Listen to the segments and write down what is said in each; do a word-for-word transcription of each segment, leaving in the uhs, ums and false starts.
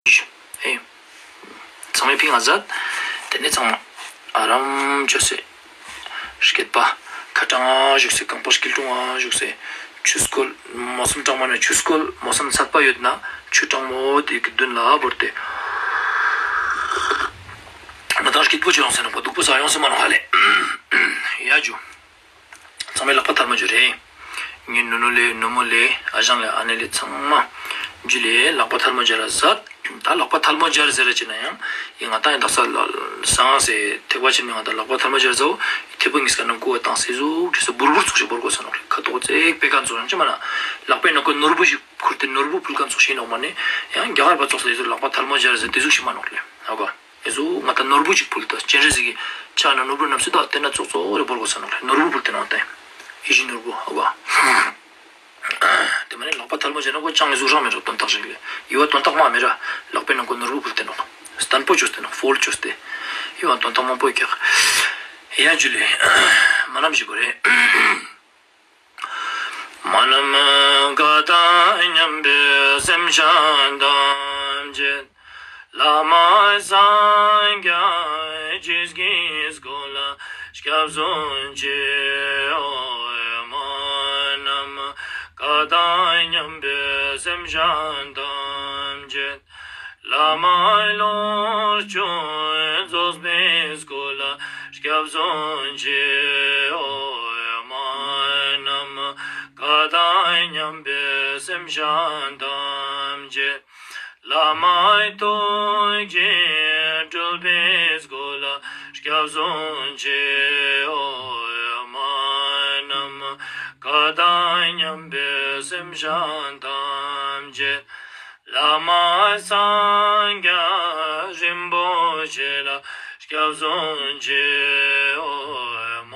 ཨེ། ཚང་མས་ཕིང་ང་མཛད། དེ་ནས་ཚང་མ་ཨ་རམ་བྱོས་སེ། སྐད་པ་ཁ་གྲངས་བཞུགས་སེ། རྐང་པ་སྐྱིལ་ཀྲུང་ང་བཞུགས་སེ། ཆུ་སྐོལ། མོ་སམ་གྲང་མོ་ན་ཆུ་སྐོལ། མོ་སམ་ཚད་པ་ཡོད་ན་ཆུ་གྲང་མོ་དེ་གི་མདུན་ལ་བོར་ཏེ། ང་དང་སྐྱིད་པོ་ཅིག་ཡོང་ཟེར་ནོ་པ། སྡུག་པོ་ཟ་ཡོང་ཟེར་མ་ནོ་ཧ་ལེ། ཡ་ཇུ། ཚང་མས་ལག་པ་ཐལ་མོ་སྦྱར་རེ། ངའི་ནུ་ནུ་ལེ་ནུ་མོ་ལེ་ཨ་ཞང་ལེ་ཨ་ནེ་ལེ་ཚང་མ། ཇུ་ལེ་ལག་པ་ཐལ་མོ་སྦྱར་ར་ཟད། ད་ལག་པ་ཐལ་མོ་སྦྱར་ཟེར་ར་ཅི་ན་ཡང་། ཡི་ང་ད་ཡང་དག་ས་ལ་སང་སེ་ཐེག་པ་ཆེན་མོ་ང་ད་ལག་པ་ཐལ་མོ་སྦྱར་ཟའོ། ཐེག་པ་གཉིས་ཀ་ནང་ཀུ་བ་བཏང་སེ་ཟུག་ཁྲི་ས་བུར་བུར་ཚོགས་ཤིག་བོར་དགོས་ས་ནོ་ལེ། ཁ་དོག་ཙེག་པེ་ཀ་ཚོགས་ཡང་ཅི་མ་ན། ལག་པའི་ནང་ཀུ་ནོར་བུ་ཞིག་ཁུར་ཏེ་ནོར་བུ་ཕུལ་ཀ་ཚོགས་ཤིག་ནོག་མ་ནི། ཡང་རྒྱ་གར་པ་ཚོགས་སེ་ཟུག་ལག་པ་ཐལ་མོ་སྦྱར་ཟེར་དེ་ཟུག་ཤི་མ་ནོག་ལེ། ཨ་ག་ཨེ་ཟུག་ང་ད་ནོར་བུ་ཅིག་ཕུལ་ཏོ། སྤྱན་རས་གཟིགས་ཀྱི་ཕྱག་ན་ནོར་བུ་རྣམས་སུ་དག་དེ་ན་ཙོག་ཙོག་རེ་བོར་དགོས་ས་ནོག་ལེ། ནོར་བུ་ཕུལ་ཏེ་ནོག་ཏེ། ཡིད་བཞིན་ནོར་བུ་ཧ་གོ། དེ་མ་ནི་ལག་པ་ཐལ་མོ་སྦྱར་ན་ཁོ་ཅང་ངེ་ཟུག་རང་མེད་རོགས་དོན་དག་ཞིག་ལེ། ཡི་བ་དོན་དག་མ་མེད་ར། ལག་པའི་ནང་ཁོ་ནོར་བུ་ཕུལ་ཏེ་ནོག་སྟན་པོ་བཅོས་ཏེ་ནོག་ཕོལ་བཅོས་ཏེ། ཡི་བ་དོན་དག་མང་པོ་ཡི་ཀྱག་ཡ་ཇུ་ལེ། མ་ནམ་ཞིག་གོ་རེ། མ་ནམ་མཁའ་དང་མཉམ་པའི་སེམས་ཅན་ཐམས་ཅད། བླ་མ་སངས་རྒྱས་ཆོས་ཀྱི་སྐོར་ལ་སྐྱབས་སུ་མཆིའོ། མ་ནམ་མཁའ་དང་མཉམ་པའི་སེམས་ཅན་ཐམས་ཅད། བླ་མ་ལོངས་སྤྱོད་རྫོགས་པའི་སྐོར་ལ་སྐྱབས་སུ་མཆིའོ། མ་ནམ་མཁའ་དང་མཉམ་པའི་སེམས་ཅན་ཐམས་ཅད། བླ་མ་ཐུགས་རྗེ་སྤྲུལ་པའི་སྐོར་ལ་སྐྱབས་སུ་མཆིའོ། མ་ནམ་མཁའ་དང་མཉམ་པའི་སེམས་ཅན་ཐམས་ཅད། བླ་མ་སངས་རྒྱས་རིན་པོ་ཆེ་ལ་སྐྱབས་སུ་མཆིའོ། མ་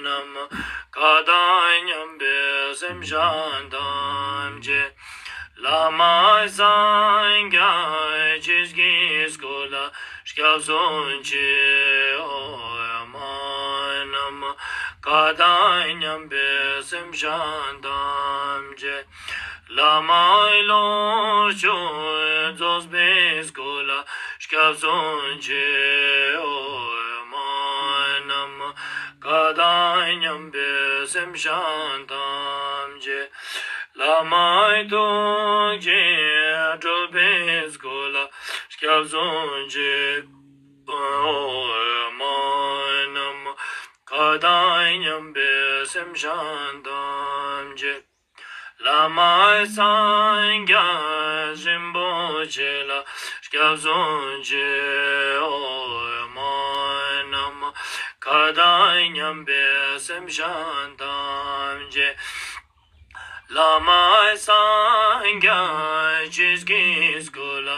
ནམ་མཁའ་དང་མཉམ་པའི་སེམས་ཅན་ཐམས་ཅད། བླ་མ་སངས་རྒྱས་ཆོས་ཀྱི་སྐོར་ལ་སྐྱབས་སུ་མཆིའོ། མ་ནམ་མཁའ་དང་མཉམ་པའི་སེམས་ཅན་ཐམས་ཅད། བླ་མ་ལོངས་སྤྱོད་རྫོགས་པའི་སྐོར་ལ་སྐྱབས་སུ་མཆིའོ། མ་ནམ་མཁའ་དང་མཉམ་པའི་སེམས་ཅན་ཐམས་ཅད། བླ་མ་ཐུགས་རྗེ་སྤྲུལ་པའི་སྐོར་ལ་སྐྱབས་སུ་མཆིའོ། མ་ནམ་མཁའ་དང་མཉམ་པའི་སེམས་ཅན་ཐམས་ཅད། བླ་མ་སངས་རྒྱས་རིན་པོ་ཆེ་ལ་སྐྱབས་སུ་མཆིའོ། མ་ནམ་མཁའ་དང་མཉམ་པའི་སེམས་ཅན་ཐམས་ཅད། བླ་མ་སངས་རྒྱས་ཆོས་ཀྱི་སྐོར་ལ་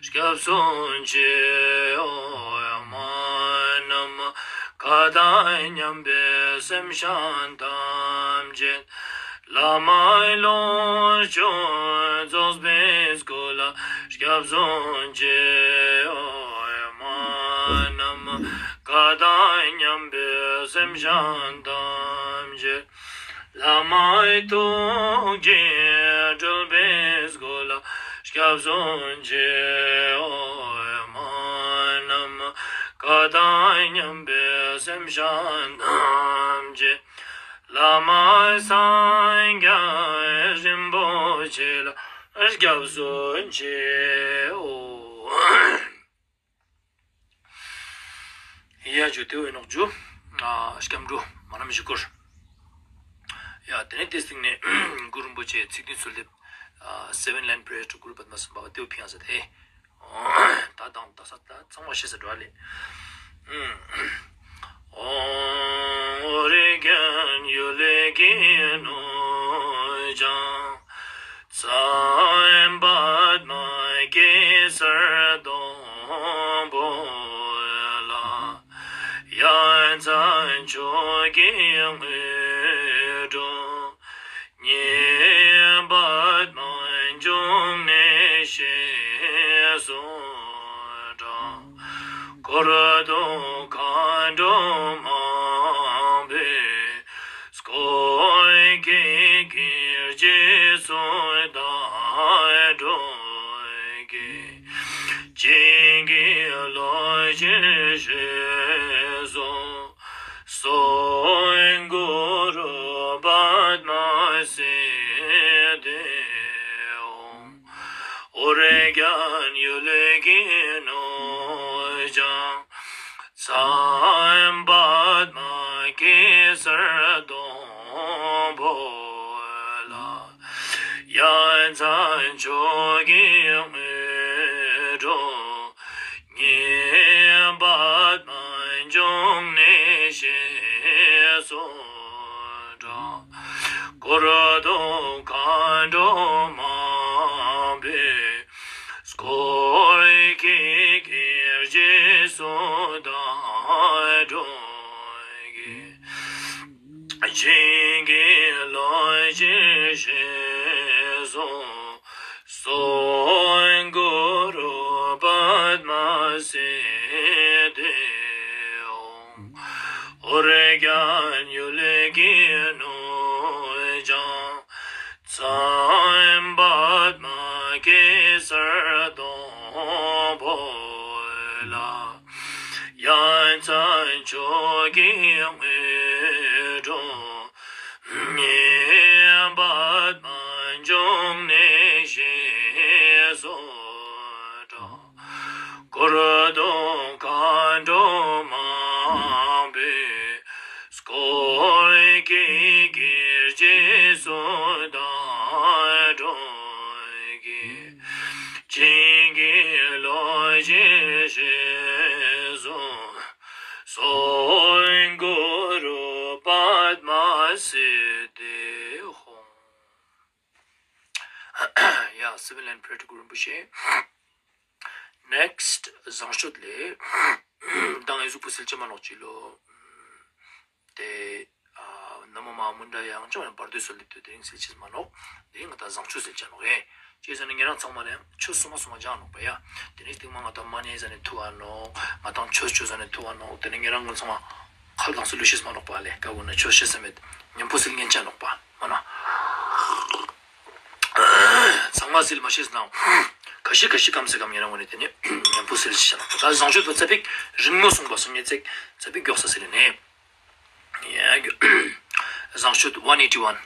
སྐྱབས་སུ་མཆིའོ། མ་ནམ་མཁའ་དང་མཉམ་པའི་སེམས་ཅན་ཐམས་ཅད། བླ་མ་ལོངས་སྤྱོད་རྫོགས་པའི་སྐོར་ལ་སྐྱབས་སུ་མཆིའོ། མ་ནམ་མཁའ་དང་མཉམ་པའི་སེམས་ཅན་ཐམས་ཅད། བླ་མ་ཐུགས་རྗེ་སྤྲུལ་པའི་སྐོར་ལ་སྐྱབས་སུ་མཆིའོ། མ་ནམ་མཁའ་དང་མཉམ་པའི་སེམས་ཅན་ཐམས་ཅད། བླ་མ་སངས་རྒྱས་རིན་པོ་ཆེ་ལ་སྐྱབས་སུ་མཆིའོ། ཡ་ཇུ་ཏེ་བོ་ཨིན་ནོག་ཇུ། ཨ་སྐྱབས་འགྲོ་མ་ནམ་ཞུ་སྐོར། ཡ་དེ་ནས་དེའི་སྟེང་ནས་གུ་རུ་རིན་པོ་ཆེ་ཚིག་བདུན་གསོལ་འདེབས། ཨ་seven line prayer to Guru Padma Sambhava ཏེ་བོ་ཕིང་ཡ་ཟེར་ཏེ། ད་དང་ད་ས་ད་ཚང་མ་ཤེས་ས་འགྲོ་ཨ་ལེ། ཨོཾ་ཨོ་རིག་གན་ཡུ་ལེ་ཀི་ནོ་ཅང་། སྭཱ་ཧཱ་པདྨ་གེ་སར་སྡོང་པོ་ལ། ཡ་མཚན་མཆོག་གི་དངོས་གྲུབ། ཉེ་བར་མ་འབྱུང་གནས་ཞེས་སུ་གྲགས། འཁོར་དུ་མཁའ་འགྲོ་མང་པོས། སྐོར་གྱི་གིར་རྗེས་སུ་བདག་སྒྲོལ་གྱིས། བྱིན་གྱིས་རློབ་ཅིང་བསུ། སྭཱ་ཧཱ་གུ་རུ་པདྨ་སིདྡྷི་ཧཱུྃ། ཨོ་རྒྱན་ཡུལ་གྱི་ནོར་བྱང་མཚན་པདྨ་གེ་སར་སྡོང་པོ་ལ། ཡ་མཚན་མཆོག་གི་དངོས་གྲུབ་བརྙེས། པདྨ་འབྱུང་གནས་ཞེས་སུ་གྲགས། འཁོར་དང་མཁའ་འགྲོ་མང་པོས། བསྐོར་བའི་གེགས་རྗེས་སུ་ཟློས་གྱིས། བྱིན་གྱིས་རློབ་ཅིང་གཤེགས་སུ་གསོལ། གུ་རུ་པདྨ་སིདྡྷི་ཧཱུྃ། ཨོ་རྒྱན་ཡུལ་གྱི་ནོར་བྱང་མཚན་པདྨ་གེ་སར་སྡོང་པོ་ལ། ཡ་མཚན་མཆོག་གི་དངོས་གྲུབ་བརྙེས། པདྨ་འབྱུང་གནས་ཞེས་སུ་གྲགས། འཁོར་དང་མཁའ་འགྲོ་མང་པོས། བསྐོར་བའི་གེགས་རྗེས་སུ་ཟློས་གྱིས། བྱིན་གྱིས་རློབ་ཅིང་གཤེགས་སུ་གསོལ། གུ་རུ་པདྨ་སིདྡྷི་ཧཱུྃ། ཡ། Civil and Prayer to Guru Rinpoche. Next བཟང་སྤྱོད་ལས། ད་ངས་གཟུགས་པོ་སེལ་ཆ་མ་ནོག་ཅི་ལོ། དེ། ཨ། ན་མོ་མ་མུན་དྲ་ཡང་ཅང་བར་དོའི་སོལ་ལེབ་དུ་དེ་རིང་སེལ་ཆེས་མ་ནོག་དེ་རིང་ང་ད་བཟང་སྤྱོད་སེལ་ཆ་ནོག་ཨེ། ཅེས་ཟེར་ན་ཉེ་རང་ཚང་མ་ལ་ཡང་ཆོས་སོ་མ་སོ་མ་སྦྱང་ནོག་པ་ཡ། དེ་ནས་སྟིང་མ་ང་ད་མ་ནེ་ཟ་ནས་ཐུ་བ་ནོག་ང་དང་ཆོས་ཆོས་ཟ་ནས་ཐུ་བ་ནོག་དེ་ནས་ཉེ་རང་ངོ་ཚང་མ་ཁ་ལ་དང་སུ་ལུ་ཤེས་མ་ནོག་པ་ལས་ཀ་གོ་ན་ཆོས་ཤེས་ས་མེད་ཉམ་པོ་སེལ་ཉན་ཆ་ནོག་པ་མ་ན། ཚང་མ་སེལ་མ་ཤེས་ན། ཁ་ཤི་ཁ་ཤི་ཀམ་སེ་ཀམ་ཉེ་རང་ངོ་ནས་དེ་ནས་ཉམ་པོ་སེལ་ཤེས་ཆ་ནོག་པ། ད་བཟང་སྤྱོད་པ་ཙ་པིག་རིང་མོ་གསུངས་པ་སུམ་ཉེ་ཙེག་ཙ་པིག་མགྱོགས་ས་སེལ་ནས། བཟང་སྤྱོད་one eighty one།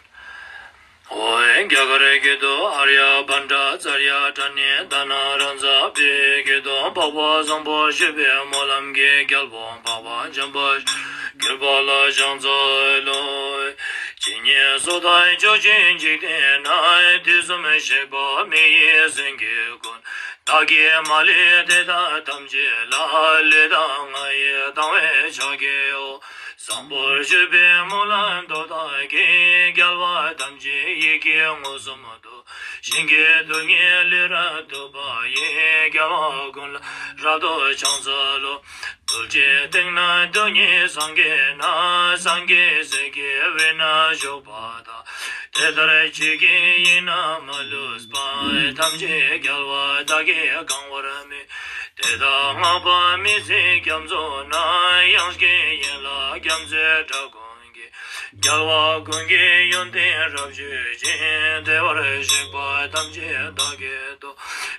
ཨོ། རྒྱ་གར་གྱི་དུ་ཨཱརྱ་བྷ་ཏྲ་ཙཱརྱ་ཏྲ་ནི་ད་ན་ར་ཛ་པི་གི་དུ་འཕགས་པ་བཟང་པོ་སྤྱོད་པའི་སྨོན་ལམ་གྱི་རྒྱལ་པོ་འཕགས་པ་འཇམ་པ་གྱུར་པ་ལ་ཕྱག་འཚལ་ལོ། ཇི་སྙེད་སུ་དག་ཕྱོགས་བཅུའི་འཇིག་རྟེན་ན། དུས་གསུམ་གཤེགས་པ་མི་ཡི་སེང་གེ་ཀུན། བདག་གིས་མ་ལུས་དེ་དག་ཐམས་ཅད་ལ། ལུས་དང་ངག་ཡིད་དང་བས་ཕྱག་བགྱིའོ། བཟང་པོར་སྤྱོད་པའི་སྨོན་ལམ་སྟོབས་དག་གིས། རྒྱལ་བ་ཐམས་ཅད་ཡིད་ཀྱིས་མངོན་སུམ་དུ། ཞིང་གི་རྡུལ་སྙེད་ལས་རབ་ཐོབ་པ་ཡི། རྒྱལ་བ་ཀུན་ལ་རབ་ཏུ་ཕྱག་འཚལ་ལོ། རྡུལ་གཅིག་སྟེང་ན་རྡུལ་སྙེད་སངས་རྒྱས་རྣམས། སངས་རྒྱས་སྲས་ཀྱི་དབུས་ན་བཞུགས་པ་དང་། དེ་ལྟར་ཆོས་ཀྱི་དབྱིངས་རྣམས་མ་ལུས་པ། ཐམས་ཅད་རྒྱལ་བ་དག་གིས་གང་བར་མོས། དེ་དག་བསྔགས་པ་མི་ཟད་རྒྱ་མཚོ་རྣམས། དབྱངས་ཀྱི་ཡན་ལག་རྒྱ་མཚོའི་སྒྲ་ཀུན་གྱིས། རྒྱལ་བ་ཀུན་གྱི་ཡོན་ཏན་རབ་བརྗོད་ཅིང་། བདེ་བར་གཤེགས་པ་ཐམས་ཅད་བདག་གིས་བསྟོད།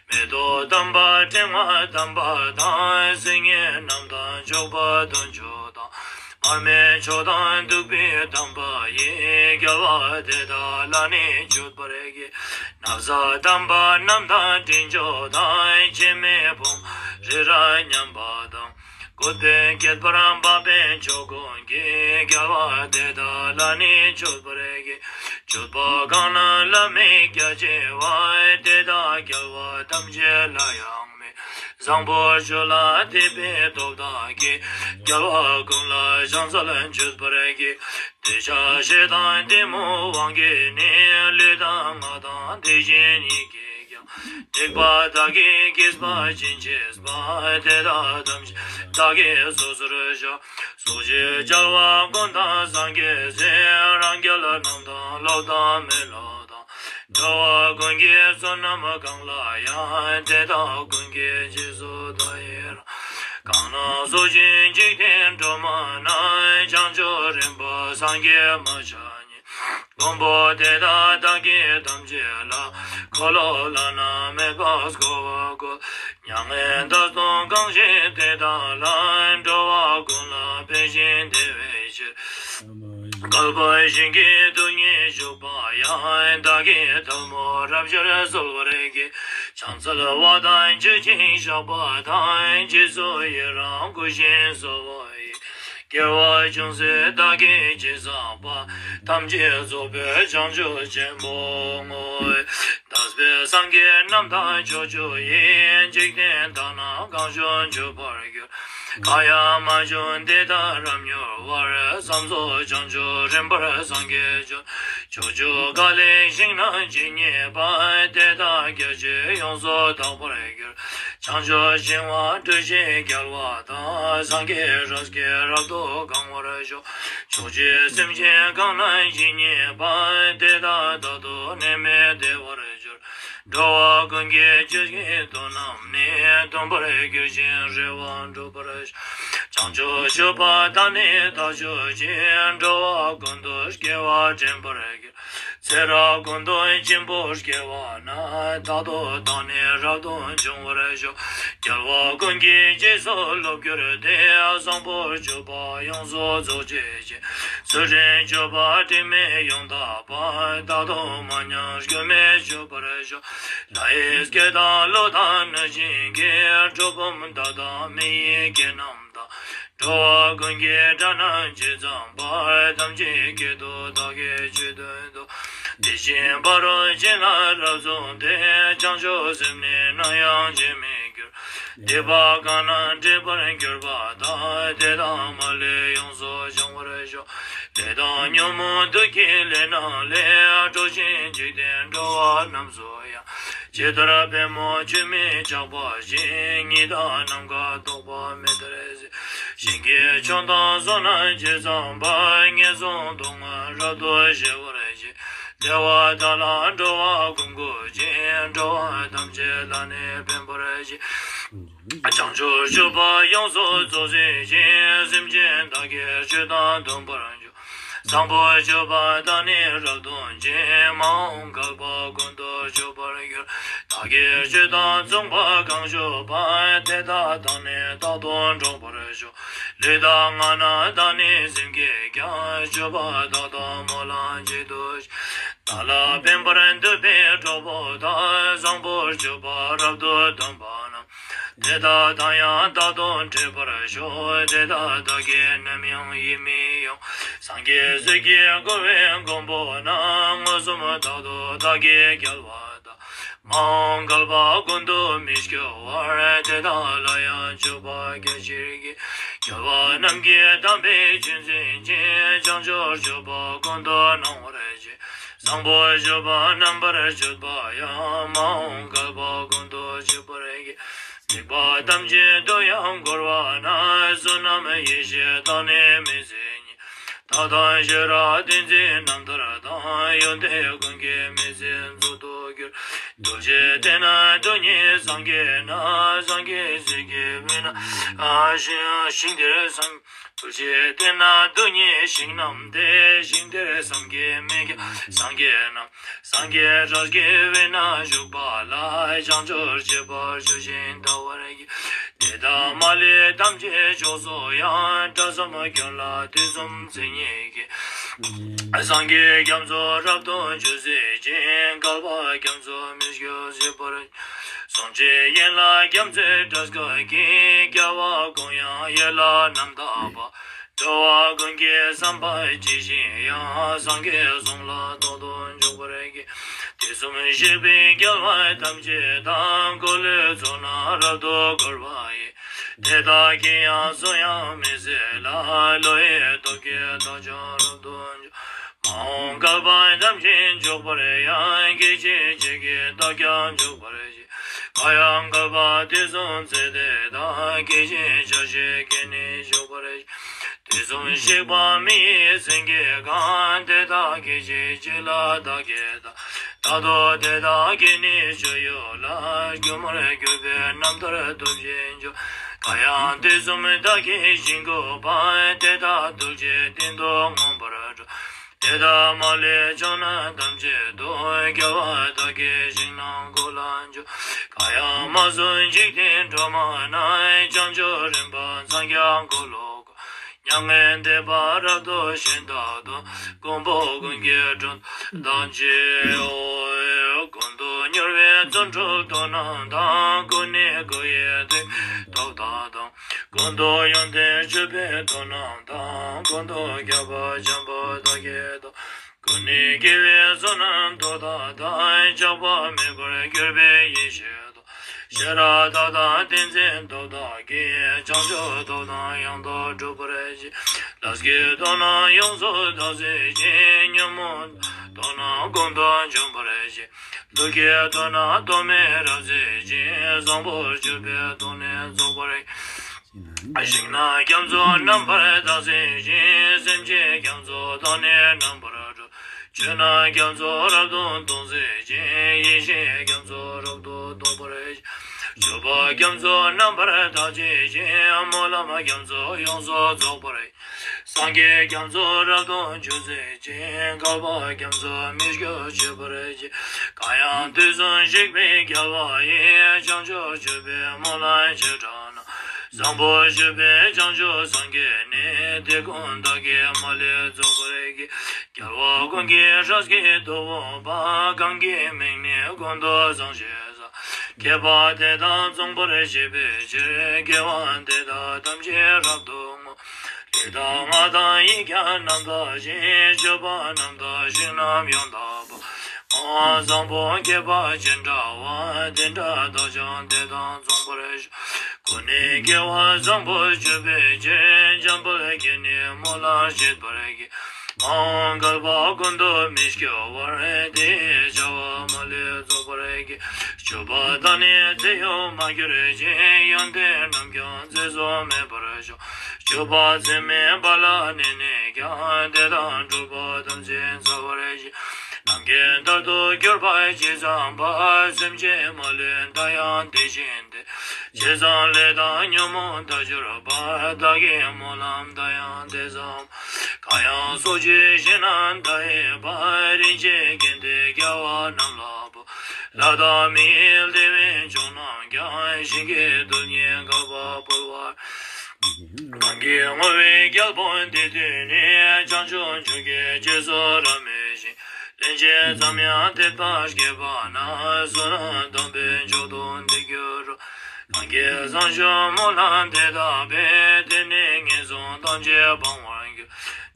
མེ་ཏོག་དམ་པ་ཕྲེང་བ་དམ་པ་དང་། སིལ་སྙན་རྣམས་དང་མཆོད་པ་དུང་ཆོས་དང་། མར་མེ་མཆོག་དང་བདུག་སྤོས་དམ་པ་ཡིས། རྒྱལ་བ་དེ་དག་ལ་ནི་མཆོད་པར་བགྱི། ན་བཟའ་དམ་པ་རྣམས་དང་དྲི་མཆོག་དང་། འཆི་མེད་ཕུང་པོ་རི་རབ་མཉམ་པ་དང་། བཀོད་པའི་ཁྱད་པར་འཕགས་པའི་མཆོག་ཀུན་གྱིས། རྒྱལ་བ་དེ་དག་ལ་ནི་མཆོད་པར་བགྱི། མཆོད་པ་གང་རྣམས་བླ་མེད་རྒྱ་ཆེ་བ། དེ་དག་རྒྱལ་བ་ཐམས་ཅད་ལ་ཡང་མོས། བཟང་པོ་སྤྱོད་ལ་དད་པའི་སྟོབས་དག་གིས། རྒྱལ་བ་ཀུན་ལ་ཕྱག་འཚལ་མཆོད་པར་བགྱི། འདོད་ཆགས་ཞེ་སྡང་གཏི་མུག་དབང་གིས་ནི། ལུས་དང་ངག་དང་དེ་བཞིན་ཉིད་ཀྱིས་ཀྱང་། སྡིག་པ་དག་གིས་གོས་པ་ཅན་བྱས་པ། དེ་དག་ཐམས་ཅད་བདག་གིས་སོ་སོར་བཤགས། སོ་སོའི་རྒྱལ་བ་ཀུན་དང་སངས་རྒྱས་སྲས། རང་རྒྱལ་རྣམས་དང་སློབ་དང་མི་སློབ་དང་། འགྲོ་བ་ཀུན་གྱི་བསོད་ནམས་གང་ལ་ཡང་། དེ་དག་ཀུན་གྱི་རྗེས་སུ་བདག་ཡི་རང་། གང་རྣམས་སོ་སྐྱེ་འཇིག་རྟེན་སྒྲོན་མ་ན། བྱང་ཆུབ་རིམ་པ་སངས་རྒྱས་མ་ཆགས་ཉིད། མགོན་པོ་དེ་དག་བདག་གིས་ཐམས་ཅད་ལ། འཁོར་ལོ་བླ་ན་མེད་པ་བསྐོར་བར་བསྐུལ། མྱ་ངན་འདས་སོ་གང་ཞིག་དེ་དག་ལ། འགྲོ་བ་ཀུན་ལ་ཕན་ཞིང་བདེ་བའི་ཕྱིར། བསྐལ་པ་བཞི་གི་སྡུག་བསྔལ་བྱུང་བ་ཡང་། བདག་གིས་ཐལ་མོ་རབ་སྦྱར་གསོལ་བར་བགྱི། ཕྱག་འཚལ་བ་དང་མཆོད་ཅིང་བཤགས་པ་དང་། རྗེས་སུ་ཡི་རང་བསྐུལ་ཞིང་གསོལ་བ་ཡི། སྐྱེ་བ་ཅུང་ཟད་བདག་གིས་ཅི་བསགས་པ། ཐམས་ཅད་རྫོགས་པའི་བྱང་ཆུབ་ཆེན་པོར་བསྔོ། འདས་པའི་སངས་རྒྱས་རྣམས་དང་ཕྱོགས་བཅུ་ཡི། འཇིག་རྟེན་དག་ན་གང་བྱུང་བྱོན་པར་གྱུར། གང་ཡང་མ་བྱོན་དེ་དག་རབ་མྱུར་བར། བསམ་རྫོགས་བྱང་ཆུབ་རིམ་པར་སངས་རྒྱས་བྱོན། ཕྱོགས་བཅུ་ག་ལའི་ཞིང་རྣམས་ཇི་སྙེད་པ། དེ་དག་སྐད་ཅིག་ཡོངས་སུ་དག་པར་གྱུར། བྱང་ཆུབ་ཤིང་དབང་སྤྲུལ་ཞིང་རྒྱལ་བ་དང་། སངས་རྒྱས་རབ་ཀྱིས་རབ་ཏུ་གང་བར་ཤོག། ཕྱོགས་བཅུའི་སེམས་ཅན་གང་རྣམས་ཇི་སྙེད་པ། དེ་དག་རྟག་ཏུ་ནད་མེད་བདེ་བར་གྱུར། འགྲོ་བ་ཀུན་གྱི་ཆོས་ཀྱི་དོན་རྣམས་ནི། སྟོན་པར་གྱུར་ཅིང་རེ་བ་འགྲུབ་པར་ཤོག། བྱང་ཆུབ་སྤྱོད་པ་དག་ནི་དག་གྱུར་ཅིང་། འགྲོ་བ་ཀུན་ཏུ་སྐྱེ་བ་དྲན་པར་གྱུར། ཚེ་རབས་ཀུན་ཏུ་སྙིང་པོར་སྐྱེ་བ་ན། རྟག་ཏུ་བདག་ནི་རབ་ཏུ་འབྱུང་བར་ཤོག། རྒྱལ་བ་ཀུན་གྱི་རྗེས་སུ་སློབ་གྱུར་ཏེ། བཟང་པོ་སྤྱོད་པ་ཡོངས་སུ་རྫོགས་བྱེད་ཅིང་། ཚུལ་ཁྲིམས་སྤྱོད་པ་དྲི་མེད་ཡོངས་དག་པ། རྟག་ཏུ་མ་ཉམས་སྐྱོན་མེད་སྤྱོད་པར་ཤོག། ལྷ་ཡི་སྐད་དང་ཀླུ་དང་གནོད་སྦྱིན་གྱི། གྲུལ་བུམ་དག་དང་མི་ཡི་སྐད་རྣམས་དང་། འགྲོ་བ་ཀུན་གྱི་སྒྲ་རྣམས་ཇི་ཙམ་པ། ཐམས་ཅད་སྐད་དུ་བདག་གིས་ཆོས་བསྟན་ཏོ། དེ་བཞིན་ཕ་རོལ་ཕྱིན་ལ་རབ་གསུངས་ཏེ། བྱང་ཆུབ་སེམས་ནི་ནམ་ཡང་བརྗེད་མི་འགྱུར། སྡིག་པ་གང་རྣམས་སྒྲིབ་པར་གྱུར་པ་དག། དེ་དག་མ་ལུས་ཡོངས་སུ་སྦྱང་བར་ཤོག། ལས་དང་ཉོན་མོངས་དུག་གི་ལས་རྣམས་ལས། གྲོལ་ཞིང་འཇིག་རྟེན་འགྲོ་བ་རྣམས་སུ་ཡང་། ཇི་ལྟར་པདྨོ་ཆུས་མི་ཆགས་པ་བཞིན། ཉི་ཟླ་ནམ་མཁའ་རྟོག་པ་མེ་ལྟར་གསལ། ཞིང་གི་མཆོག་དང་བསོད་ནམས་ཇི་ཙམ་པ། ངན་སོང་སྡུག་བསྔལ་རབ་ཏུ་ཞི་བར་བྱེད། བདེ་བ་དག་ལ་འགྲོ་བ་ཀུན་བཀོད་ཅིང་། འགྲོ་བ་ཐམས་ཅད་ལ་ནི་ཕན་པར་བྱེད། བྱང་ཆུབ་སྤྱོད་པ་ཡོངས་སུ་རྫོགས་བྱེད་ཅིང་། སེམས་ཅན་དག་གི་ཆོས་དང་མཐུན་པར་འཇུག། བཟང་པོ་སྤྱོད་པ་དག་ནི་རབ་ཏུ་འབྱིན། མ་འོངས་བསྐལ་པ་ཀུན་ཏུ་སྤྱོད་པར་འགྱུར། བདག་གིས་ཆོས་དང་མཚུངས་པ་གང་བཞུགས་པ། དེ་དག་དང་ནི་རྟག་ཏུ་འགྲོགས་པར་ཤོག། ལུས་དང་ངག་རྣམས་དག་ནི་སེམས་ཀྱིས་ཀྱང་། སྤྱོད་པ་དག་དང་སྨོན་ལམ་གཅིག་ཏུ་བྱ། བདག་ལ་ཕན་པར་འདོད་པའི་གྲོགས་པོ་དག། བཟང་པོ་སྤྱོད་པ་རབ་ཏུ་སྟོན་པ་རྣམས། དེ་དག་དང་ཡང་རྟག་ཏུ་འཕྲད་པར་ཤོག། དེ་དག་བདག་གིས་ནམ་ཡང་ཡིད་མི་དབྱུང་། སངས་རྒྱས་ཚོགས་ཀྱིས་བསྐོར་བའི་མགོན་པོ་རྣམས། མངོན་སུམ་རྟག་ཏུ་བདག་གིས་རྒྱལ་བ་དང་། མ་འོངས་བསྐལ་པ་ཀུན་ཏུ་མི་སྐྱོ་བར། དེ་དག་ལ་ཡང་སྤྱོད་པ་རྒྱ་ཆེར་བགྱི། རྒྱལ་བ་རྣམས་ཀྱི་དམ་པའི་ཆོས་འཛིན་ཅིང་། བྱང་ཆུབ་སྤྱོད་པ་ཀུན་ཏུ་སྣང་བར་བྱེད། བཟང་པོ་སྤྱོད་པ་རྣམ་པར་སྤྱོད་པ་ཡང་། མ་འོངས་བསྐལ་པ་ཀུན་ཏུ་སྤྱོད་པར་བགྱི། སྡིག་པ་ཐམས་ཅད་དུ་ཡང་བསྐོར་བ་ན། བསོད་ནམས་ཡེ་ཤེས་དག་ནི་མི་ཟད་ཉིད། མཐའ་དང་ཤེས་རབ་ཏིང་འཛིན་རྣམ་ཐར་དང་། ཡོན་ཏན་ཀུན་གྱི་མི་ཟད་མཛོད་དུ་གྱུར། ཐུགས་རྗེས་བརྟེན་ན་སྡུག་བསྔལ་སངས་རྒྱས་རྣམས། སངས་རྒྱས་ཚོགས་ཀྱིས་བོད་ན་ཞིང་དེར་སངས། ཐུགས་རྗེས་བརྟེན་ན་སྡུག་བསྔལ་ཞིང་རྣམས་ཏེ། ཞིང་དེར་སངས་རྒྱས་མི་རྒྱ་སངས་རྒྱས་རྣམས། སངས་རྒྱས་རབ་ཀྱིས་བོད་ན་བཞུགས་པ་ལ། བྱང་ཆུབ་སྤྱོད་པར་ཞུགས་ཤིང་དར་བར་བགྱི། དེ་དག་མ་ལུས་ཐམས་ཅད་མཆོག་སུ་ཡང་། དགྲ་གསུམ་ཁྱོན་ལ་དུས་གསུམ་མཚན་ཉིད་ཀྱིས། སངས་རྒྱས་རྒྱ་མཚོ་རབ་ཏུ་འཇུག་མཛད་ཅིང་། བསྐལ་པ་རྒྱ་མཚོ་མི་སྐྱོ་བཞད་པར། གསུང་ཆོས་ཡན་ལག་རྒྱ་མཚོའི་སྒྲ་སྐད་ཀྱིས། རྒྱལ་བ་ཀུན་དབྱངས་ཡན་ལག་རྣམ་དག་པ། འགྲོ་བ་ཀུན་གྱི་བསམ་པ་ཇི་བཞིན་དབྱངས། སངས་རྒྱས་གསུང་ལ་རྟག་ཏུ་འཇུག་པར་བགྱི། དུས་གསུམ་གཤེགས་པའི་རྒྱལ་བ་ཐམས་ཅད་དང་། འཁོར་ལོའི་ཚོགས་རྣམས་རབ་ཏུ་བསྐོར་བ་ཡི། དེ་དག་གི་ཡང་གསུང་དབྱངས་མི་ཟད་ལ། བློ་ཡི་སྟོབས་ཀྱིས་བདག་ཀྱང་རབ་ཏུ་འཇུག། མ་འོངས་བསྐལ་པ་ཐམས་ཅད་འཇུག་པར་ཡང་། སྐད་ཅིག་གཅིག་གིས་བདག་ཀྱང་འཇུག་པར་བགྱི། གང་ཡང་བསྐལ་པ་དུས་གསུམ་ཚེ་འདི་དང་། སྐད་ཅིག་ཆ་ཤས་ཀྱིས་ནི་འཇུག་པར་བགྱི། དུས་གསུམ་གཤེགས་པ་མི་ཡི་སེང་གེ་གང་། དེ་དག་སྐད་ཅིག་གཅིག་ལ་བདག་གིས་བལྟ། རྟག་ཏུ་དེ་དག་གི་ནི་སྤྱོད་ཡུལ་ལ། སྒྱུ་མར་གྱུར་པའི་རྣམ་ཐར་ཐོབ་ཅིང་འཇུག། གང་ཡང་དུས་གསུམ་བདག་གིས་ཞིང་བཀོད་པ། དེ་དག་ཐུགས་རྗེའི་སྟེང་དུ་མངོན་པར་འགྲོ། དེ་ དེ་དག་མ་ལུས་ཕྱོགས་རྣམས་ཐམས་ཅད་དུ། རྒྱལ་བ་དག་གི་ཞིང་རྣམས་ཀུན་ལ་འཇུག། གང་ཡང་མ་གསུངས་འཇིག་རྟེན་སྒྲོན་མ་ན། བྱང་ཆུབ་རིམ་པ་འཚང་རྒྱ་འཁོར་ལོ་བསྐོར། མྱ་ངན་འདས་པ་རབ་ཏུ་ཞི་བདག་དང་། ཀུན་པོ་ཀུན་གྱི་དྲུང་དང་བཅས་ཡོད། ཀུན་ཏུ་མྱུར་བའི་ཚོགས་དྲུག་སྟོབས་རྣམས་དང་། ཀུན་ནས་བསྐོར་བའི་ཏིང་སྟོབས་དག་དང་། ཀུན་ཏུ་ཡོན་ཏན་སྤྱོད་པའི་སྟོབས་རྣམས་དང་། ཀུན་ཏུ་ཁྱབ་པ་འཇམ་དཔལ་དག་གི་སྟོབས། ཀུན་ནས་དགེ་བའི་ཚོགས་རྣམས་སྟོབས་དག་དང་། ཆགས་པ་མེད་པར་གྱུར་པའི་ཡེ་ཤེས་སྟོབས། ཤེས་རབ་མཐའ་དག་ཏིང་འཛིན་སྟོབས་དག་གིས། བྱང་ཆུབ་སྟོབས་རྣམས་ཡང་དག་སྒྲུབ་པར་བྱེད། ལས་ཀྱི་སྟོབས་རྣམས་ཡོངས་སུ་དག་བྱེད་ཅིང་། ཉོན་མོངས་སྟོབས་རྣམས་ཀུན་ཏུ་འཇོམས་པར་བྱེད། ལུས་ཀྱི་སྟོབས་རྣམས་སྟོབས་མེད་རབ་བྱེད་ཅིང་། བཟང་པོར་གྱུར་པའི་སྟོབས་ནི་རྫོགས་པར། ཞིང་རྣམས་རྒྱ་མཚོ་རྣམ་པར་དག་བྱེད་ཅིང་། སེམས་ཅན་རྒྱ་མཚོ་སྟོབས་ནི་རྣམ་པར་གྲོལ། ཆོས་རྣམས་རྒྱ་མཚོ་རབ་ཏུ་དོང་བྱེད་ཅིང་། ཡེ་ཤེས་རྒྱ་མཚོ་རབ་ཏུ་དོང་པར་བྱེད། སྤྱོད་པ་རྒྱ་མཚོ་རྣམ་པར་དག་བྱེད་ཅིང་། སྨོན་ལམ་རྒྱ་མཚོ་ཡོངས་སུ་རྫོགས་པར་བྱེད། སངས་རྒྱས་རྒྱ་མཚོ་རབ་ཏུ་འབྱུང་བྱེད་ཅིང་། བསྐལ་པ་རྒྱ་མཚོ་མི་སྐྱོ་སྤྱོད་པར་བྱེད། གང་ཡང་དུས་གསུམ་གཤེགས་པའི་རྒྱལ་བ་ཡི། བྱང་ཆུབ་སྤྱོད་པའི་སྨོན་ལམ་བྱེ་བྲག་རྣམས། བཟང་པོ་སྤྱོད་པའི་བྱང་ཆུབ་སངས་རྒྱས་ནི། དེ་ཀུན་བདག་གིས་མ་ལུས་རྫོགས་པར་བགྱི། རྒྱལ་བ་ཀུན་གྱི་སྲས་ཀྱི་ཐུ་བོ་པ། གང་གི་མིང་ནི་ཀུན་ཏུ་བཟང་ཞེས་བྱ། མཁས་པ་དེ་དག་མཚུངས་པར་བྱེད་པའི་ཕྱིར། དགེ་བ་འདི་དག་ཐམས་ཅད་རབ་ཏུ་བསྔོ། ལུས་དང་ངག་དང་ཡིད་ཀྱང་རྣམ་དག་ཅིང་། སྤྱོད་པ་རྣམས་དང་ཞིང་རྣམས་ཡོངས་དག་པ། བཟང་པོ་མཁས་པ་ཅི་འདྲ་བ། དེ་འདྲ་དག་ཀྱང་དེ་དག་མཚུངས་པར་ཤོག། ཀུན་ནས་དགེ་བ་བཟང་པོ་སྤྱོད་པའི་ཕྱིར། འཇམ་དཔལ་གྱིས་ནི་སྨོན་ལམ་བྱེད་པར་བགྱི། མ་འོངས་བསྐལ་པ་ཀུན་ཏུ་མི་སྐྱོ་བར། དེ་ཡི་བྱ་བ་མ་ལུས་རྫོགས་པར་བགྱི། སྤྱོད་པ་དག་ནི་ཚེ་ཡོད་མ་གྱུར་ཅིག། ཡོན་ཏན་རྣམས་ཀྱང་ཚེ་བཟུང་མེད་པར་ཤོག། སྤྱོད་པ་ཚད་མེད་པ་ལ་གནས་ནས་ཀྱང་། དེ་དག་འགྲུབ་པ་ཐམས་ཅད་འཚལ་བར་བགྱི། ནམ་མཁའི་མཐར་ཐུག་གྱུར་པ་ཇི་ཙམ་པ། སེམས་ཅན་མ་ལུས་མཐའ་ཡང་དེ་བཞིན་ཏེ། ཇི་ཙམ་ལས་དང་ཉོན་མོངས་དག་གྱུར་པ། བདག་གི་སྨོན་ལམ་མཐའ་ཡང་དེ་ཙམ། གང་ཡང་སོགས་ཀྱི་ཞིང་རྣམས་མཐའ་ཡས་པ། རིན་ཆེན་གན་དྷའི་རྒྱལ་བ་རྣམས་ལ་ཕུལ། ལྷ་དང་མི་ཡི་བདེ་བའི་མཆོག་རྣམས་ཀྱང་། ཞིང་གི་རྡུལ་སྙེད་བསྐལ་པ་ཕུལ་བར། གང་གིས་བསྔོ་བའི་རྒྱལ་པོ་འདི་ཐོས་ནས། བྱང་ཆུབ་མཆོག་གི་རྗེས་སུ་རབ་མོས་ཤིང་། ལན་ཅིག་ཙམ་ཡང་དད་པ་སྐྱེས་པ་ན། བསོད་ནམས་དམ་པའི་མཆོག་ཏུ་འདི་འགྱུར་རོ། གང་གིས་བཟང་སྤྱོད་སྨོན་ལམ་དེ་དག་པས། དེ་ནི་ངན་སོང་ཐམས་ཅད་སྤང་བར་འགྱུར།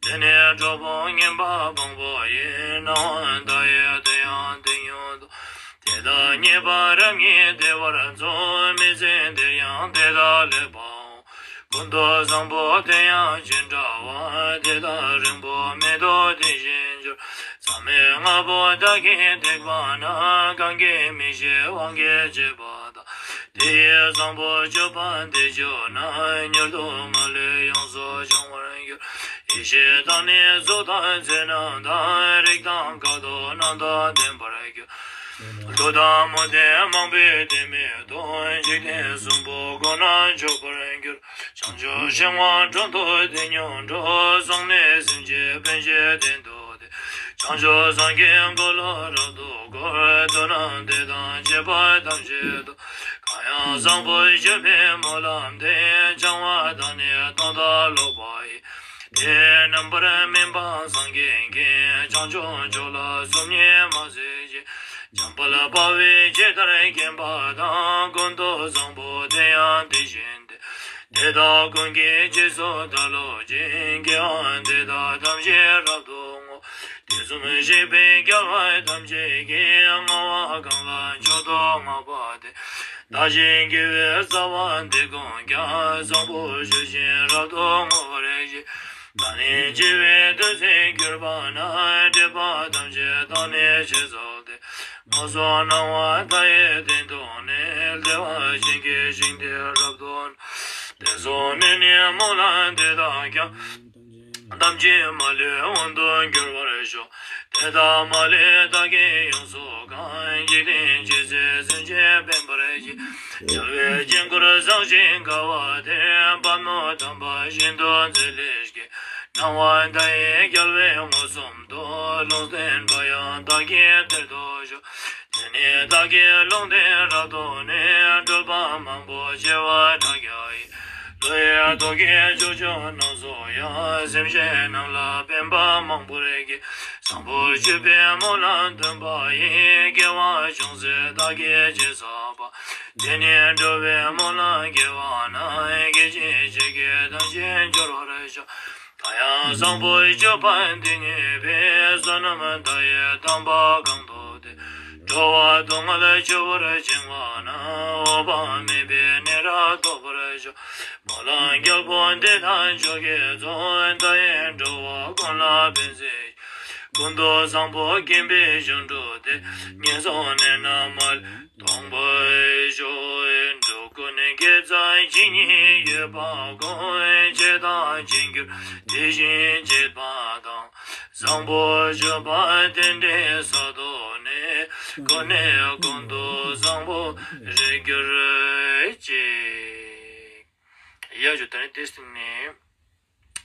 དེ་ནས་གྲོགས་པོ་ངན་པ་དཔང་པོ་ཡིས། སྣང་བ་མཐའ་ཡས་དེ་ཡང་དེ་ཉིད་དུ། དེ་དག་རྙེད་པ་རབ་རྙེད་བདེ་བར་འཚོ། མི་ཚེ་འདིར་ཡང་དེ་དག་ལེགས་པའོ། ཀུན་ཏུ་བཟང་པོ་དེ་ཡང་ཅི་འདྲ་བ། དེ་དག་རིང་པོ་མེད་དོ་དེ་བཞིན་འགྱུར། མཚམས་མེད་ལྔ་པོ་བདག་གིས་བཏེགས་པ་ན། གང་གིས་མི་ཤེས་དབང་གིས་བྱས་པ་དག། དེ་ཡི་བཟང་པོ་སྤྱོད་པ་འདི་བཅོས་ན། མྱུར་དུ་མ་ལུས་ཡོངས་སུ་བྱང་བར་འགྱུར། ཡེ་ཤེས་དང་ནི་གཟུགས་དང་ཚེར་རྣམས་དང་། རེག་དང་ག་དོག་རྣམས་དང་ལྡན་པར་འགྱུར། མཐུ་དང་མུ་སྟེགས་མང་པོས་དེ་མི་ཐུབ། འཇིག་རྟེན་གསུམ་པོ་ཀུན་ན་འཇོག་པར་འགྱུར། བྱང་ཆུབ་ཤིང་དབང་དྲུང་དུ་དེ་སྙོམས་འགྲོ། བཟུང་ནས་སེམས་ཅན་ཕན་ཕྱིར་གཏན་དུ། བྱང་ཆུབ་སངས་རྒྱས་འཁོར་ལོ་རབ་ཏུ་བསྐོར། མཐུ་རྣམས་དེ་དང་བཅས་པ་ཐམས་ཅད་དུ། གང་ཡང་བཟང་པོ་སྤྱོད་པའི་སྨོན་ལམ་འདི། བྱང་བ་དང་ནི་སྟོང་དང་ལོག་པ་ཡི། དེ་རྣམ་པར་སྨིན་པ་སངས་རྒྱས་ཀྱིས། བྱང་ཆུབ་མཆོག་ལ་སོམ་ཉི་མ་བྱེད་ཅིག། འཇམ་དཔལ་དཔའ་བོས་ཇི་ལྟར་མཁྱེན་པ་དང་། ཀུན་ཏུ་བཟང་པོ་དེ་ཡང་དེ་བཞིན་ཏེ། དེ་དག་ཀུན་གྱི་རྗེས་སུ་བདག་སློབ་ཅིང་། དགེ་བ་འདི་དག་ཐམས་ཅད་རབ་ཏུ་བསྔོ། དུས་གསུམ་གཤེགས་པའི་རྒྱལ་བ་ཐམས་ཅད་ཀྱིས། བསྔོ་བ་གང་ལ་མཆོག་ཏུ་བསྔགས་པ་དེས། བདག་གི་དགེ་བའི་རྩ་བ་འདི་ཀུན་ཀྱང་། བཟང་པོ་ཞུ་ཞིང་རབ་ཏུ་བསྔོ་བར་བགྱི། བདག་ནི་འཆི་བའི་དུས་ཚོད་གྱུར་པ་ན། སྒྲིབ་པ་ཐམས་ཅད་དག་ནི་ཞི་སོང་སྟེ། མངོན་སུམ་སྣང་བ་མཐའ་ཡས་སྟེང་དུ་ནི། བདེ་བ་ཅན་གྱི་ཞིང་དེ་རབ་ཏུ། དེ་ཚོ་ནི་ནི་སྨོན་ལམ་དེ་དག་ཀྱང་། ཐམས་ཅད་མ་ལུས་དབང་དུ་འགྱུར་བར་ཤོག། དེ་དག་མ་ལུས་བདག་གིས་ཡོངས་སུ་གང་། འཇིག་རྟེན་ཇི་སྲིད་སེམས་ཅན་ཕན་པར་བྱེད། རྒྱལ་བའི་དཀྱིལ་འཁོར་བཟང་ཞིང་དགའ་བ་དེར། པདྨོ་དམ་པ་ཤིན་ཏུ་མཛེས་ལེགས་ཀྱིས། སྣང་བ་མཐའ་ཡས་རྒྱལ་བའི་མངོན་སུམ་དུ། ལུང་བསྟན་པ་ཡང་བདག་གིས་དེར་ཐོབ་ཤོག་དེ་ནས་བདག་གིས་ལུང་བསྟན་རབ་ཐོབ་ནས། སྒྲོལ་པ་མང་པོ་བྱེ་བ་ཕྲག་བརྒྱ་ཡིས། བློ་ཡི་རྟོག་གེ་བཅུ་བཅུ་རྣམས་སོགས་ཡང་། སེམས་ཅན་རྣམས་ལ་ཕན་པ་མང་པོར་བགྱི། བཟང་པོ་སྤྱོད་པའི་སྨོན་ལམ་འདོན་པ་ཡིས། དགེ་བ་ཅུང་ཟད་བདག་གིས་ཅི་བསགས་པ། དེ་ནི་འགྲོ་བའི་སྨོན་ལམ་དགེ་བ་རྣམས། སྐད་ཅིག་གཅིག་གིས་ཐམས་ཅད་འབྱོར་བར་ཤོག་ད་ཡང་བཟང་པོ་སྤྱོད་པ་འདི་ཉིད་འཕེལ། བསོད་ནམས་མཐའ་ཡས་དམ་པ་གང་ཐོབ་སྟེ། འགྲོ་བ་སྡུག་བསྔལ་ཆེ་བར་བྱིང་བ་ན། འོད་དཔག་མེད་པའི་གནས་རབ་ཐོབ་པར་ཤོག་སྨོན་ལམ་རྒྱལ་པོ་འདི་དག་མཆོག་གི་གཙོ། མཐའ་ཡས་འགྲོ་བ་ཀུན་ལ་ཕན་མཛད། ཀུན་ཏུ་བཟང་པོ་བསྐྱེད་པའི་ཞིང་དྲུག་སྟེ། ངན་སོང་གནས་རྣམས་མ་ལུས་སྟོངས་པར་ཤོག་འགྲོ་ཀུན་དགེ་རྩ་ཇི་སྙེད་ཡོད་པ་ཀུན། བྱས་དང་བྱེད་འགྱུར་དེ་བཞིན་བྱེད་པ་དང་། བཟང་པོ་སྤྱོད་པ་རྟེན་འབྲེལ་ས་ཐོབ་ནས། ཀུན་ནས་ཀུན་ཏུ་བཟང་པོར་གྱུར་ཅིག་ཡ་ཇོ་ད་ནི་དེ་སྟེང་ནས་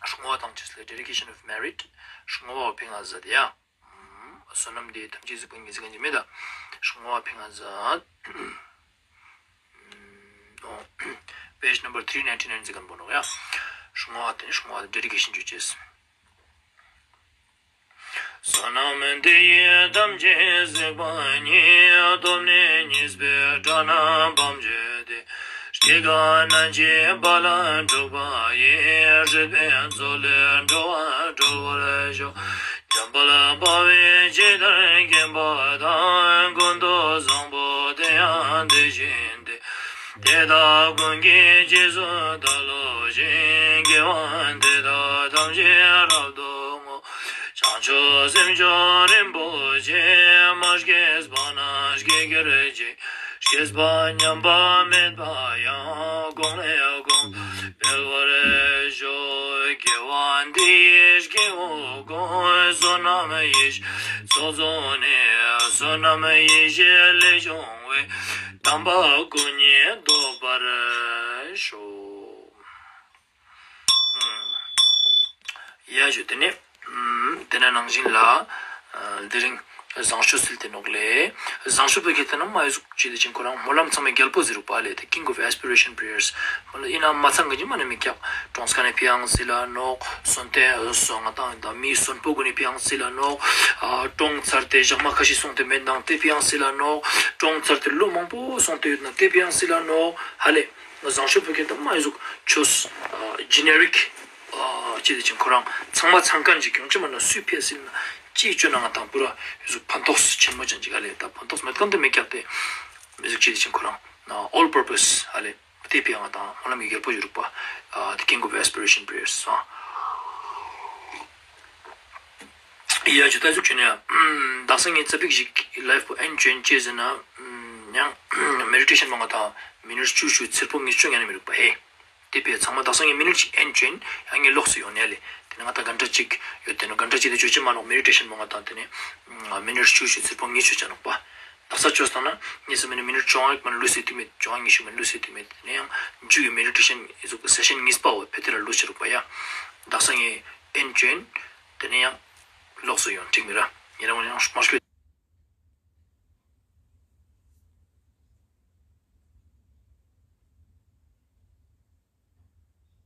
བསྔོ་བ་དང་བཅས་ལ་dedication of merit བསྔོ་བ་ཕན་ང་ཟ་དེ་ཡ། བསོད་ནམས་འདི་ཐམས་ཅད་གཟིགས་པ་ཉིད་གཟིགས་མཁན་གྱི་མི་དང་བསྔོ་བ་ཕན་ང་ཟ། page number three ninety nine ཟིག་གམ་པོ་ནོ་ཡ། བསྔོ་བ་དེ་ནི་བསྔོ་བ་dedication བྱོས་ཅེས། བསོད་ནམས་འདི་ཡིས་ཐམས་ཅད་གཟིགས་པ་ཉིད། ཐོབ་ནས་ཉེས་པའི་དགྲ་རྣམས་ཕམ་བྱས་ཏེ། སྐྱེ་རྒ་ན་འཆིའི་རྦ་རླབས་འཁྲུགས་པ་ཡི། སྲིད་པའི་མཚོ་ལས་འགྲོ་བ་སྒྲོལ་བར་ཤོག་འཇམ་དཔལ་དཔའ་བོས་ཇི་ལྟར་མཁྱེན་པ་དང་། ཀུན་ཏུ་བཟང་པོ་དེ་ཡང་དེ་བཞིན་ཏེ། དེ་དག་ཀུན་གྱི་རྗེས་སུ་བདག་སློབ་ཅིང་། དགེ་བ་འདི་དག་ཐམས་ཅད་རབ་ཏུ་བསྔོ། བྱང་ཆུབ་སེམས་མཆོག་རིན་པོ་ཆེ། མ་སྐྱེས་པ་རྣམས་སྐྱེ་གྱུར་ཅིག་སྐྱེས་པ་ཉམས་པ་མེད་པ་ཡང་། གོང་ནས་གོང་དུ་འཕེལ་བར་ཤོག་དགེ་བ་འདི་ཡིས་སྐྱེ་བོ་ཀུན། བསོད་ནམས་ཡེ་ཤེས་ཚོགས་རྫོགས་ནས། བསོད་ནམས་ཡེ་ཤེས་ལས་བྱུང་བའི། དམ་པ་སྐུ་གཉིས་ཐོབ་པར་ཤོག་ཡ་ཞུ་དེ་ནས་དེ་ན་ནང་བཞིན་ལ་དེ་རིང་བཟང་སྤྱོད་ཟེར་དེ་ནོག་ལེ། བཟང་སྤྱོད་པོ་ཁྱེད་དེ་ན་མ་ཡི་ཟུག་ཅི་དེ་ཅིང་ཁོ་རང་སྨོན་ལམ་ཚང་མའི་རྒྱལ་པོ་ཟེར་རུ་པ་ལེ། དེ་king of aspiration prayers། སྨོན་ལམ་ཡིན་ན་མ་ཚང་གི་ཉི་མ་ནས་མི་ཀྱག་གྲོང་ཁ་ནས་ཕི་ཡང་སི་ལ་ནོག་སོན་ཏེ་སོ་ང་དང་ད་མི་སོན་པོ་གུ་ནས་ཕི་ཡང་སི་ལ་ནོག་གྲོང་ཚར་ཏེ་ཞག་མ་ཁ་ཤས་སོང་སྟེ་མེད་ནང་དེ་ཕི་ཡང་སི་ལ་ནོག་གྲོང་ཚར་ཏེ་ལོ་མང་པོ་སོང་སྟེ་ཡོད་ན་དེ་ཕི་ཡང་སི་ལ་ནོག་ཧ་ལེ། བཟང་སྤྱོད་པོ་ཁྱེད་དེ་མ་ཡི་ཟུག་ཆོས་generic ཅི་དེ་ཅིང་ཁོ་རང་ཚང་མ་ཚང་མཁན་ཅིག་ཡོང་ཅི་མ་ན་སུས་ཕེ་སིན་ན་ཅིའི་ཅོ་ན་ང་དང་པུ་ར་ཡི་ཟུག་ཕན་ཐོགས་ཆེན་མོ་ཅན་ཅིག་ཨ་ལེ། ད་ཕན་ཐོགས་མེད་མཁན་དེ་མེད་ཀྱག་དེ་མི་ཟུག་ཅི་དེ་ཅིང་ཁོ་རང་all purpose ཨ་ལེ། དེ་ཕི་ང་དང་སྨོན་ལམ་གྱི་རྒྱལ་པོ་ཡོད་རུག་པ། The King of Aspiration Prayers སོང་། ཡ་ཇུ་ད་ཟུག་ཅི་ནས་དག་ས་ངས་ཙ་པིག་ཞིག་life པོ་ཨེན་ཅོན་ཅེ་ཟེར་ན་ཡང་meditation མང་ང་དང་མི་ནུར་བཅུ་ཞུ་ཚེར་པོ་ངེས་ཅོ་ཉན་མི་རུག་པ་ཧེ། དེ་པས་ཚང་མ་དག་ས་ངས་མི་ནུར་ཅིག་ཨེན་ཅོན་ཡང་ངས་ལོགས་སུ་ཡོང་ནས་ལེ། དེ་ནས་ང་དང་གན་ཏྲ་ཅིག་ཡོད་དེ་ནོ་གན་ཏྲ་ཅིག་དེ་ཅོ་ཅི་མ་ནོག་མེ་ཌི་ཊེ་ཤན་མོ་ང་དང་དེ་ནས་མི་ནུར་བཅུ་ཞུ་ཚེར་པོ་ངེས་ཅོ་ཅ་ནོག་པ། དག་ས་ཅོས་བཏང་ན་ངེས་སུ་མེད་ནི་མི་ནུར་བཅོ་ལྔ་མ་ནི་ལུས་སེ་དུ་མེད། བཅོ་ལྔ་ཉི་ཤུ་མ་ནི་ལུས་སེ་དུ་མེད། དེ་ནས་ཡང་མཇུག་གི་མེ་ཌི་ཊེ་ཤན་ཟུག་སེ་ཤན་གཉིས་པ་བོ་ཕེ་ཐེ་ལ་ལུས་ཤི་རུག་པ་ཡ། དག་ས་ངས་ཨེན་ཅོན་དེ་ནས་ཡང་ལོགས་སུ་ཡོང་འགྲིག་མི་ར། ཡིན་ར་ངོ་ཡང་མ་ཤོད་